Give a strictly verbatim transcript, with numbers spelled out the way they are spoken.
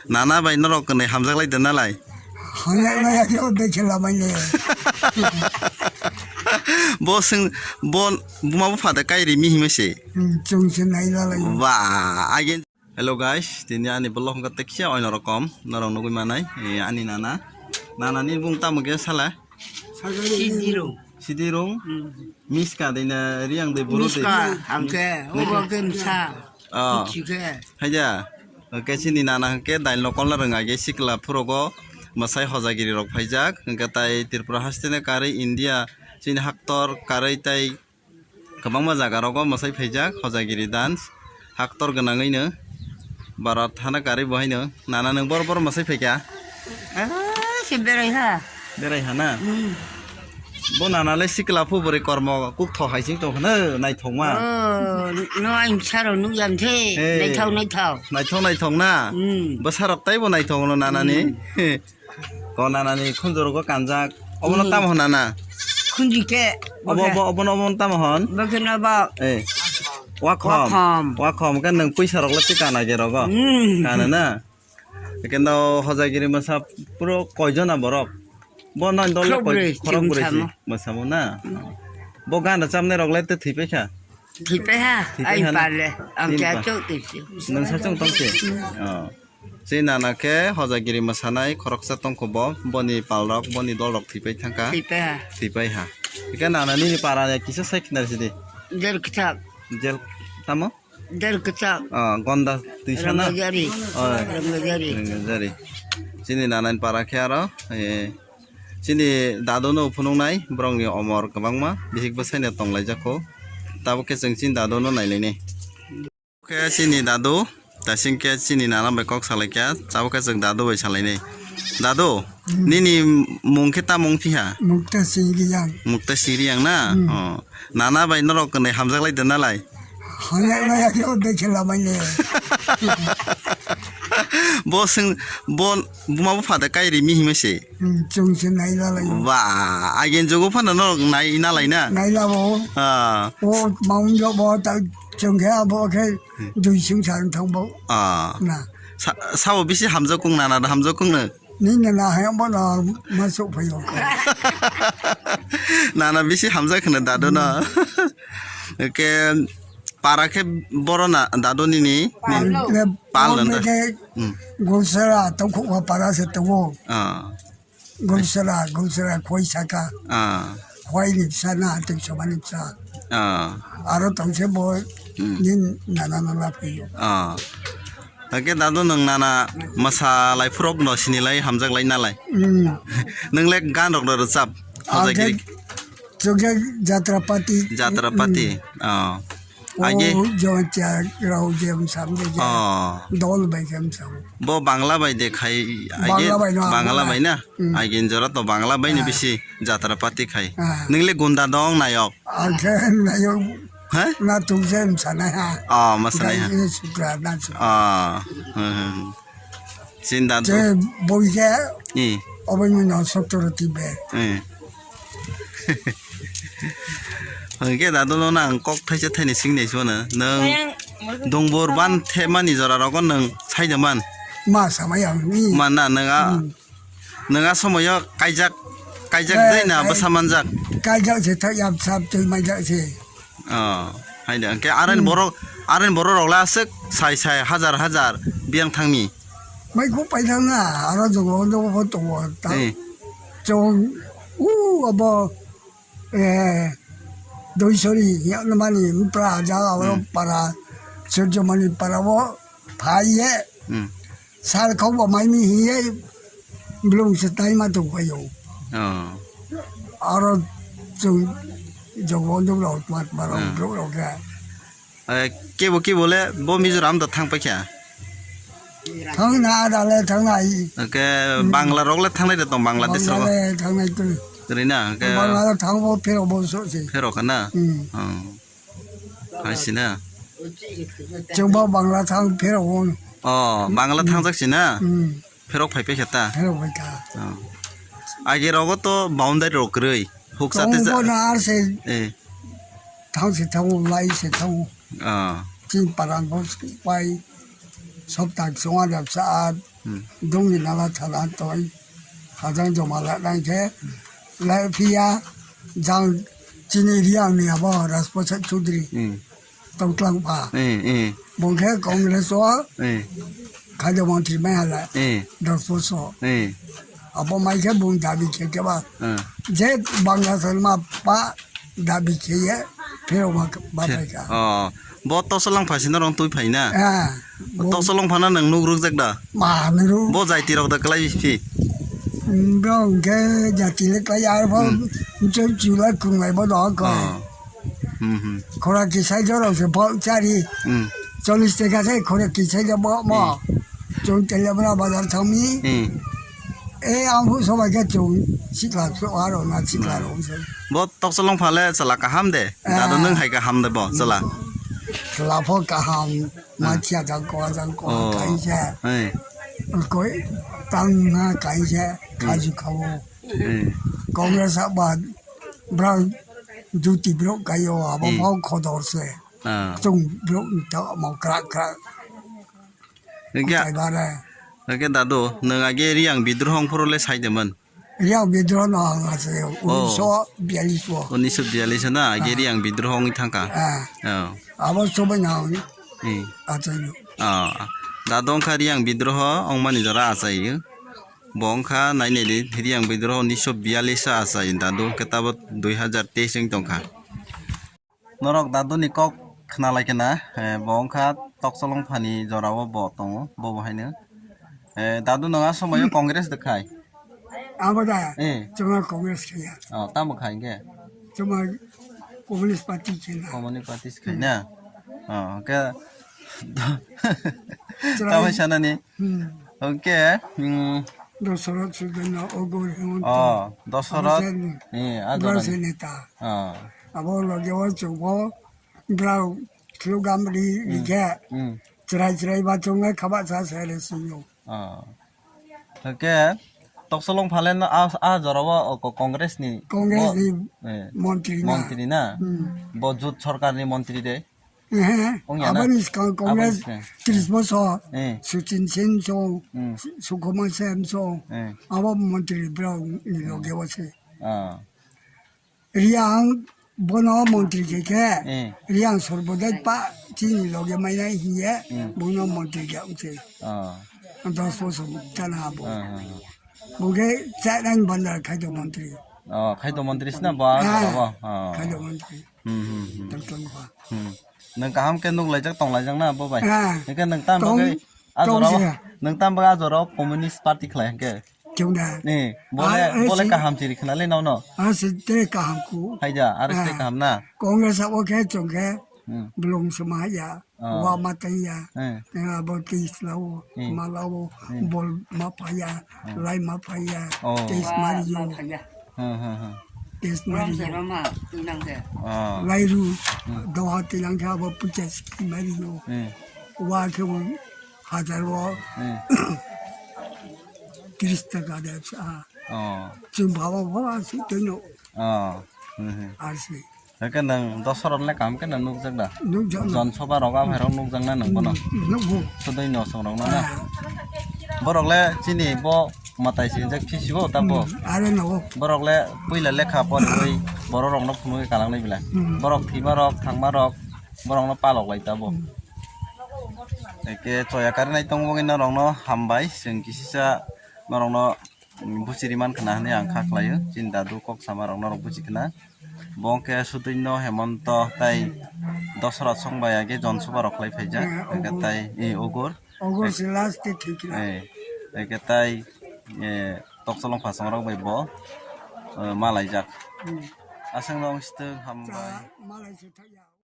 Nana bai norok kwnwi hamjak lai da nalai? Hamjak lai ya khe o de khela mai le. Bo swng, bo buma bupha da kai rimi himwi se. Hmm, chwng se nai la lai. Ba, again. Hello guys, tini ani vlog hwnkha tekhe oino rokom norok nugwi manai, eh, ani nana. Nana ni bung tamo khe sala? Sidirung. Sidirung? Hmm. Miska dei na Riang dei buru dei? Miska, hangke, obo khe msa. Oh. Michi khe. Haida. Oke, chini nana hwnkhe dail no kolna rwnga ge sikla phurogo mwsai hojagiri rok phaijak. Hwnkhe tai Tripura haste ni karwi India chini haktor karwi tai kwbangma jaga rogo mwsai phaijak hojagiri dance. Haktor gwnangwi no bara thana karwi bo haino. Nana nwng bor bor mwsai phaikha? Ah, se berai ha. Berai ha na? Hmm. Bo nana le sikla phu bwrwi kormo kuk tho hai sing tong khna naithokma. Oh, no ang saro nuk yam the. Hey. Naithok, naithok. Naithok, naithok na? Hmm. Bwsarok taibo naithok no nana ni. Hmm. Ko nana ni khunjuro go kanjak. Obono Hmm. tamo hon nana? Khunju khe. Obo, obo, obono, obono tamo hon? Bo khe no bo. Eh. Wakhom. Wakhom. Wakhom khe nwng puisa rok le twi kana ge rogo. Hmm. Kana na? Kendo hojagiri mwsa puro koijona borok? Bo nai dol le koi-, khorok brwi, khorok brwi si mwsamo na? Hmm. Bo gana chamnai rok le te thwi paikha? Thwi paiha, thwi paiha na? Ai pale, ang kya chok twi si. Nwng sa chwng tong si? Hmm. Oh. Chini nana khe hojagiri mwsanai khoroksa tongkho bo, boni palrok, boni dolrok thwipai thangkha. Thwipai ha. Thwipai ha. Hikhe nana nini para ya kisa sai khna sidi. Jel kwchak. Jel tamo? Jel kwchak. Ah, gonda twisa na? Rangajari. Oh. Rangajari. Rangajari. Chini nana ni para khe aro, eh, chini dadu no phunuknai, borok ni omor kwbangma, bihik bwsai no tonglaijak kho. Tabuk khe chwng chini dadu no nailainai. Khe chini dadu, taising khe chini nana bai kok salai khe, tabuk khe chwng dadu bai salai nai. Dadu, hmm, nini mung khe tamo wng phiha? Mukta Singriang. Mukta Singriang na? Hmm. Oh. Nana bai norok kwnwi hamjak lai da nalai? Hamjak lai ya khe o de khela mai le. Bo swng, bo buma bupha da kai rimi himwi se? Hmm, chwng se nai la lai. Ba, agen jugo phano norok nai na lai na? Nai la bo. Ah. O maung jo bo ta chwng khe abo khe dui chwng sa thang bo. Ah. Na. Sa, sabo bisi hamjak kung nana da hamjak kung no? Ni nana hayang bo no ma sok phayo ko. Nana bisi hamjak khna dadu no. Hmm. Ke para khe boro na dadu nini? Pal, ni le pal pal nanda. Khe hmm. Gulsara to khu para se to. Ah. Gulsara, Gulsara khoi saka. Ah. Khoi ni bsa na tei somani bsa. Ah. Aro tongse bo hmm. Nin nana nana phaio. Ah. Hake dadu nwng nana mwsa lai phurok no sini lai hamjak lai nalai. Hmm. Nwng le gan rok no rwchap. Hojai khe. Chokhe Jatrapati. Jatrapati. Hmm. Ah. Age? O Jamatia rao je msam de je. Oh. Dol bai je msam. Bo Bangla bai de khai, age Bangla bai no, Bangla Bangla. Bai na? Hmm. Age jora to Bangla bai ni ah. Bisi jatra pati khai. Ah. Nang le gunda dong nayok. Age nayok. Ha? Na tung je msanai ha. Oh, msanai ha. Gai sukra na sukra. Oh. Hmm, hmm. Sinda je boi je. Hmm. Obo ni no sotoro tibe. Hmm. Hwnkhe dadu no nang kok thaisa thaini sing nai swana. Nwng dongbor ban thepmani jora rogo nwng sai da man. Ma samai ang ni. Man na nwng a, hmm. Nwng a somoyo kaijak, kaijak eh, dei na kai-, bwsa manjak? Kaijak se thak yap sap twi manjak se. Oh, hai da. Hwnkhe aren hmm. Borok, aren borok rok le aswk sai sai hajar hajar biyang thangni. Mai kok pai thang na, aro jogo jogo pho tongo ta. Eh. Chong, u abo eh, Doisori, yaknamani, mpra, jaga, oro hmm. Para, Surjomani para, o, phai ye, hmm. Sar khok bo mai mi hi ye, blung se tai ma tong khayo. Oh. Aro, chung, jok bonduk rok, mat, barok, hmm. Blung rok ya. Eh, kebo kebo le bo Mizoram da thang paikha? Thang na ada le thang nai. Oke, hmm. Bangla rok le thang nai da tong Bangladesh rok. Bangla le thang nai tu. Rina, oke. Bangla le thang bo phero bo so se. Phero kana? Hmm. Oh. Hai sina. Chwng bo Bangla thang phero bo. Oh, Bangla hmm. Thang jak sina? Hmm. Pherok phai paikha ta? Pherok phai kha. Oh. Age rogo to boundary rok kwrwi. Huksa tei tongbo ja-, na ar se eh. Thang se thango, lai se thango. Ah. Chini paran bo pai. Sopta chonga dapsa ar. Hmm. Dongni nala thala toi hajang joma la nai khe lai phiya jang chini Riang ni abo Rajprasad Chaudhary. Hmm. Tongtlang pha. Eh, eh. Bung khe Congress o eh. Khajo montri mai hala. Eh. Dos boso. Eh. Abo mai khe bung dabi khe khe ba. Eh. Je Bangladesh ma pa dabi khe ye pheo ma ba phai kha. Oh. Bo tosolong phasina rong tui phai na. Eh. Tosolong phana nang nuk ruk jak da. Ma nuru. Bo jai tirok da klai phi. Bro ke jati le klai ar pho. Hmm. Chul chula kungai bo do ko. Oh. Hmm, hmm. Khora kisai jorok se bo chari. Hmm. Chollish taka se khora kisai jo bo mo. Hmm. Chwng Teliabra bazar thangmi. Hmm. E ang phu sobai khe chwng sikla so aro na sikla hmm. Ro se. Bo toksolong phale chala kaham de. Ah. Dado nwng hai kaham de bo chala. Chala pho kaham. Ah. Machia jang ko jang ko oh. Kaisa. Hey. Koi tang na kaisa hmm. Kaju khabo. Hmm. Congress abad. Bra duty bro kayo abo hmm. Bau khodor se. Ah. Chung bro ta mo krak krak. Hingke, kutai bare. Hingke dadu, nwng age Riyang bidroho wngphuru le sai deman. Riyang bidroho no ang ase oh. Unisho biyalish o. Unisho biyalish na, age ah. Riyang bidroho wngwi thangkha. Ah. Oh. Abo sobai na ang hmm. Ase. Oh. Dadu wngkha Riyang bidroho wngmani jora achai. Bo wngkha nai nai di, Riyang bidroho unisho biyalish o achai, dadu wngkhe tabuk dui hazar teis wng tongkha. Norok daduni kok khna lai khna, eh, bo wngkha toksolong phani jorao bo tongo, bo bo haino. Eh, dadu nwng a somoio Congress de khai? Abo da, eh. Chwngno Congress khaya. Oh, tamo khai hwnkhe? Chwngno Communist Party khaya. Communist Party khai na? Oh, hwnkhe Chwrai. Tamai sanani? Hmm. Hwnkhe, hmm. Dosarot Sudaina Ogur Hemanta. Oh, Dosarot. Abo sen-, eh, a abo jorani. Sen neta. Oh. Abo loge o chwngbo brao slogan ri, hmm. Rikhe. Hmm. Chwrai chwrai ba chwngno khabaksa se re singyo. Oh. Hwnkhe toksolong phale no a, a jorao o ko-, Congress ni Congress bo-, ni eh, montri na. Montri na? Hmm. Bo jut sorkar ni montri de? Eh, wngya na? Aboni swkang Congress aboni swkang. Tris bosor. Eh. Sachin Sen song, hmm. Su-, Sukhoma Sen song. Eh. Abo montri brao ni loge o se. Ah. Riyang bono montri khe khe, eh. Riyang sorbodai pa chini loge mainai hiye, hmm. Bono montri khe wngse. Ah. Dos bosor chana abo. Ah, ah, ah. Bo khe chairman bandar khaito montri. Oh, khaito montri sina bo ah, ah, bo. Ah. Khaito montri. Hmm, hmm, hmm. Tongtong ba. Hmm. Nwng kaham khe nuk laijak tong laijak na bo bai. Ah. Hwnkhe nwng tam tong, bagwi a tong jorao, se. Nwng tam bagwi a jorao Communist Party khlai hwnkhe. Chwng da. Ni, bole, ah, eh, bole si kaham chiri khna le nono. Ah, si te kaham ku. Haida, ar si ah. Kaham na. Congress abo khe chwng khe hmm. Blong sema ya. Oh. Wa ma taiya. Eh. Tengabo tis lao, eh. Ma lao, eh. Bol ma paya, eh. Lai ma paya, oh. Tis mario. Hmm, hmm, hmm. Tis mario. Oh. Lairu, hmm. Doha tilang khe abo pucha ski mario. Hmm. Wa khe bo hajar wo. Hmm. Tris taka de sa. Oh. Chwng bhaba bhaba si teno. Oh. Hmm, hmm. Ar si. Hwnkhe nwng Dosarot le kaham khe nwng nukjak da? Nukjak no. Jon soba rok a phairok nukjak na nwng bono? Hmm, nukgo. Sudoi no songrok no na? Ah. Borok le chini bo mwtai sinjak phisibo tamo? Hmm, are no. Borok le puila lekha poriwi borok rok no phunugwi kalangnai belai. Hmm. Borok thwima rok, thangma rok, borok no palok lai tamo. Hmm. Eke choya karinai tongo wngwi norok no hambai, chwng kisisa norok no buchiri man khna hwnwi ang kha khlaio. Chini dadu kok sama rok norok buchi khna. Bo hwnkhe Sudoino, Hemonto tei Dosora song bai age jon soba rok khlai phaijak. Eh, hwnkhe Ogur. Tai, eh, Ogur. Ogur se last te thwi khna. Eh, hwnkhe tai, eh, Toksolong phasong rok bai bo, eh, malaijak. Hmm. Aswk no wngsi thung, hambai. Cha, malai se thang ya.